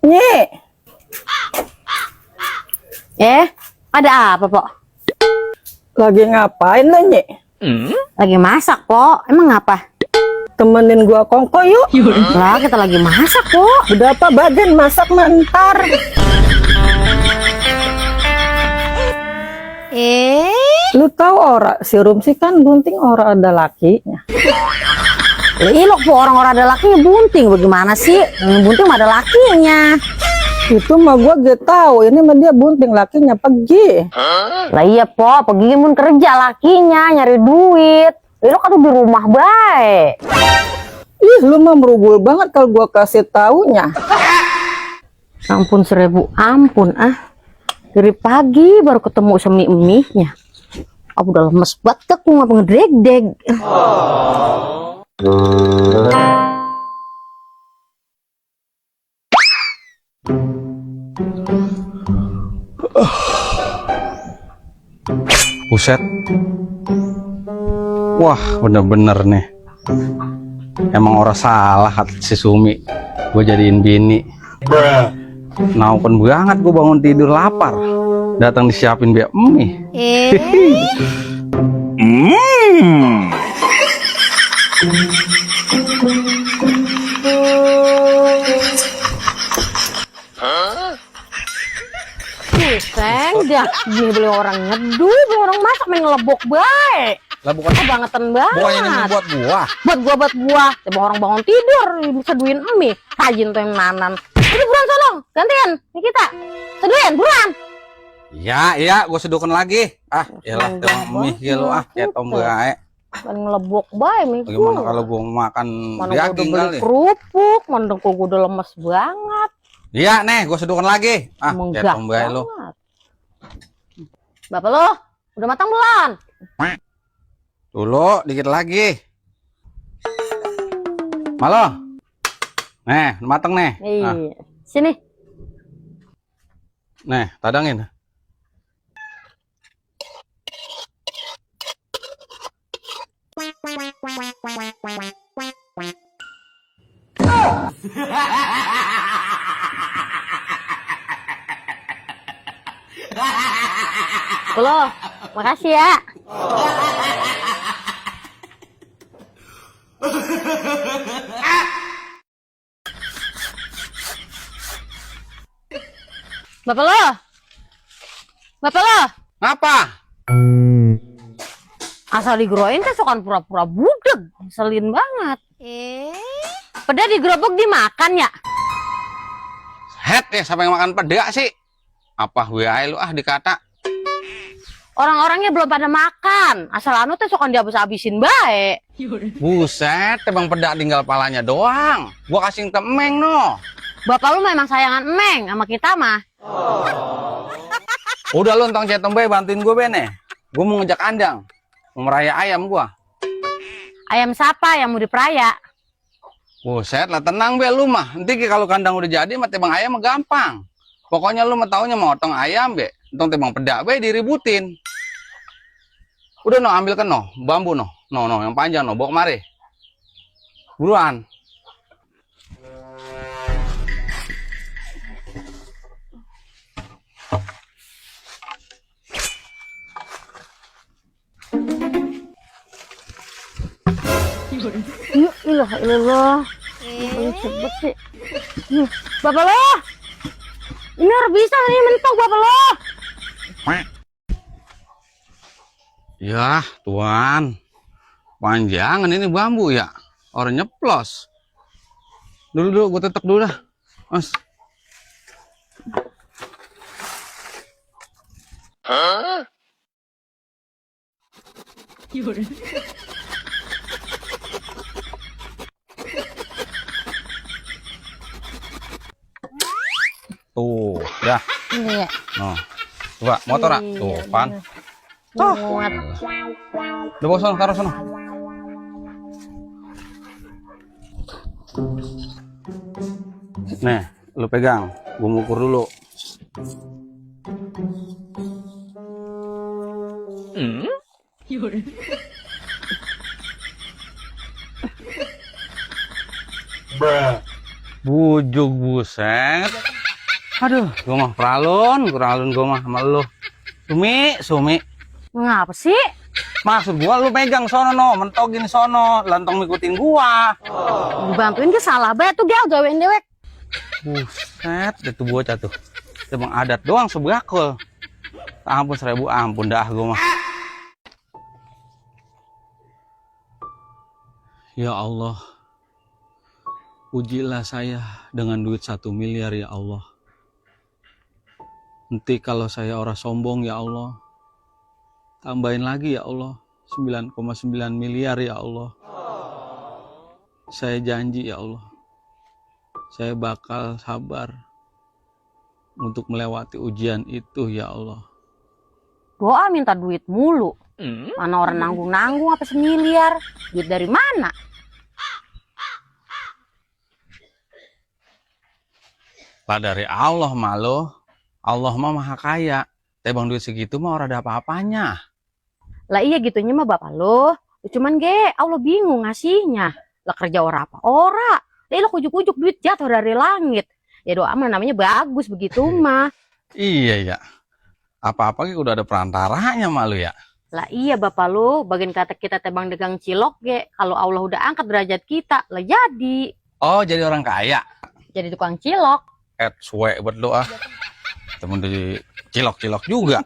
Nyik, Ada apa, Pok? lagi ngapain lo, Nyik? Lagi masak, Pok. Emang apa? Temenin gua kongko yuk. Lah, kita lagi masak, Pok. Udah apa bagian masak mentar. Lu tahu ora, si Rumsi kan bunting ora ada lakinya. Ilok, Pok. Orang-orang ada lakinya bunting. Bagaimana sih? Yang bunting mah ada lakinya. Itu mah gua gak tahu, ini mah dia bunting lakinya pergi. Lah iya, Pok. Pergi mun kerja lakinya, nyari duit. Ilok kan di rumah baik. Ih, lu mah merugul banget kalau gua kasih taunya. Ampun 1000, ampun Dari pagi baru ketemu sama mie-nya. Aku udah lemes banget aku ngapa ngedeg-deg. Buset. Wah, bener-bener nih. Emang orang salah kata si Sumi. Gue jadiin bini. Naupun banget gue bangun tidur lapar. Datang disiapin biar mie. Seng, dia beli orang nyeduh, beli orang masak main ngelebok baik. Lah bukan Bangetan banget. buahnya ini buat buah. Buat gua. Coba orang bangun tidur seduin mie. Rajin tuh yang nanan. Udah buruan sono, gantian nih kita. Seduin buruan. Iya, gue seduhkan lagi. Yalah, emang mie ya lu kayak tom bae. Main ngelebok baik mie gua. Bagaimana kalau gue makan Mana gua udah daging beli kali? kerupuk, mana gua udah lemes banget. Iya, nih, gue seduhkan lagi. Kayak Menggah tom bae lu. banget. Bapak lo, udah matang belum? Dulu, dikit lagi. Malo. Nih, mateng nih. Iya. Sini. Nih, tadangin. Lo, makasih ya. Bapak lo. Apa? Asal digeroin teh sokan pura-pura budeg. Selin banget. Peda digerobok dimakan ya? Het ya, siapa yang makan peda sih? Apa WA lu dikata? Orang-orangnya belum pada makan. Asal anu teh sokan dihabis-habisin baik. Buset, bang peda tinggal palanya doang. Gua kasih ke Emeng no. Bapak lu memang sayangan Emeng sama kita mah. Udah lu entong cetom bae bantuin gue bene. Gue mau ngejak andang. Mau meraya ayam gua. Ayam siapa yang mau diperaya? Buset lah, tenang be lu mah. Nanti kalau kandang udah jadi mah tebang ayam mah gampang. Pokoknya lu mah taunya mau otong ayam be. Entong tebang peda be diributin. Udah no, ambilkan no, bambu no. No, yang panjang no, bawa kemari. Buruan. Ilah. Cepet sih. Bapak lo. Ini harus bisa nih mentok bapak lo. Ya, Tuan. Panjangan ini bambu ya. Orang nyeplos. Dulu, gue tetek dulu dah. Mas. Tuh, dah. Iya. Oh. Coba motor tuh, pan. Muat. Udah bawa sono, taruh sono. Nih, lu pegang. Gua ngukur dulu. Bujuk buset. Aduh, gua mah peralun gua mah sama lu. Sumi. Ngapa sih? Maksud gua lu pegang sono no, mentogin sono, lantong ngikutin gua. Dibantuin ke salah bae tuh gal gawein dewek. Buset, itu bocah tuh. Emang adat doang sebakul. Ampun 1000 ampun dah gua mah. Ya Allah. Ujilah saya dengan duit 1 miliar ya Allah. Nanti kalau saya orang sombong ya Allah. Tambahin lagi ya Allah. 9,9 miliar ya Allah. Saya janji ya Allah. Saya bakal sabar untuk melewati ujian itu ya Allah. Doa minta duit mulu. Mana orang nanggung-nanggung apa semiliar? Duit dari mana? Lah dari Allah malu. Allah mah maha kaya. Tebang duit segitu mah orang ada apa-apanya. Lah iya gitunya mah bapak lo. Cuman Allah bingung ngasihnya. Lah kerja ora apa? Ora. Lah lo ujuk-ujuk duit jatuh dari langit. Ya doa mah namanya bagus begitu mah. Iya ya. Apa-apa udah ada perantaranya malu ya. Lah iya bapak lo, bagian kata kita tebang dagang cilok kalau Allah udah angkat derajat kita, lah jadi. Oh jadi orang kaya. Jadi tukang cilok. Suwe buat doa. Temen di cilok-cilok juga.